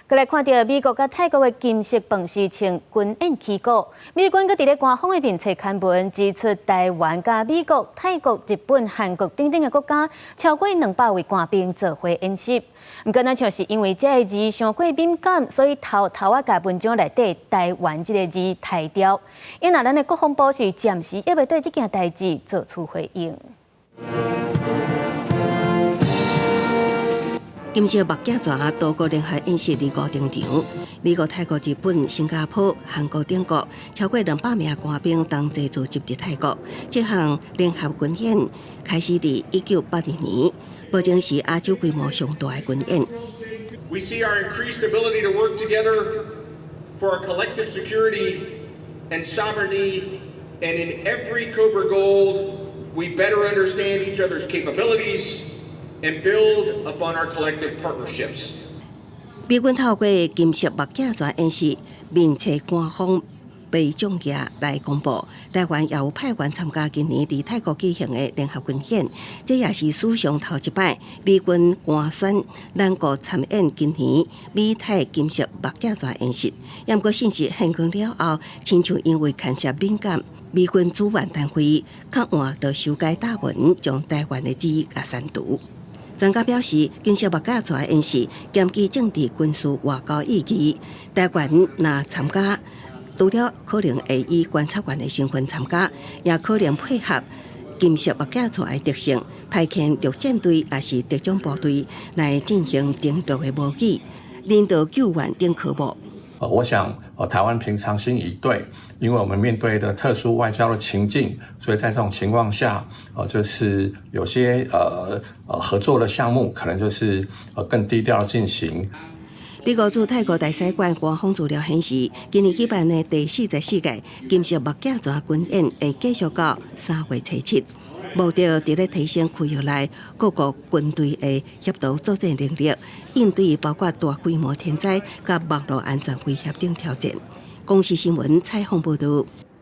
閣來看著美國佮泰國的金色飯匙銃軍演起鼓，美軍閣佇咧官方的面冊刊文指出，台灣佮美國、泰國、日本、韓國等等的國家超過200位官兵做伙演習。毋過，若像是因為這个字傷過敏感，所以偷偷仔共文章內底台灣這个字刣掉。因為咱的國防部是暫時猶未對這件代誌做出回應。金色目鏡船多國聯合演習25登場，美國、泰國、日本、新加坡、韓國等國超過200名官兵同齊聚集佇泰國。這項聯合軍演開始佇1982年，目前是亞洲規模上大的軍演。 We see our increased ability to work together for our collective security and sovereignty, and in every Cobra Gold, we better understand each other's capabilities and build upon our collective partnerships. 美軍透過金色目鏡船演習，面冊官方備將件來公布，台灣也有派員參加今年佇泰國舉行的聯合軍演，這也是史上頭一擺美軍官宣咱國參演今年美泰金色目鏡船演習。毋過信息曝光了後，親像因為牽涉敏感，美軍主辦單位較晚就修改貼文，將台灣的字共刪除。專家表示，金色目鏡船演習兼具政治、軍事、外交意義。台灣若參加，除了可能會以觀察員的身份參加，也可能配合金色目鏡船的特性，派遣陸戰隊抑是特種部隊來進行登陸的模擬、人道救援等科目。我想，台灣平常心以對，因為我們面對的特殊外交的情境，所以在這種情況下，就是有些合作的項目，可能就是更低調進行。美國駐泰國大使館官方資料顯示，今年舉辦的第44屆金色目鏡船軍演會繼續到3月初7，目的佇咧提升區域內各國軍隊的協同作戰能力，應對包括大規模天災佮網路安全威脅等挑戰。公視新聞採訪報導。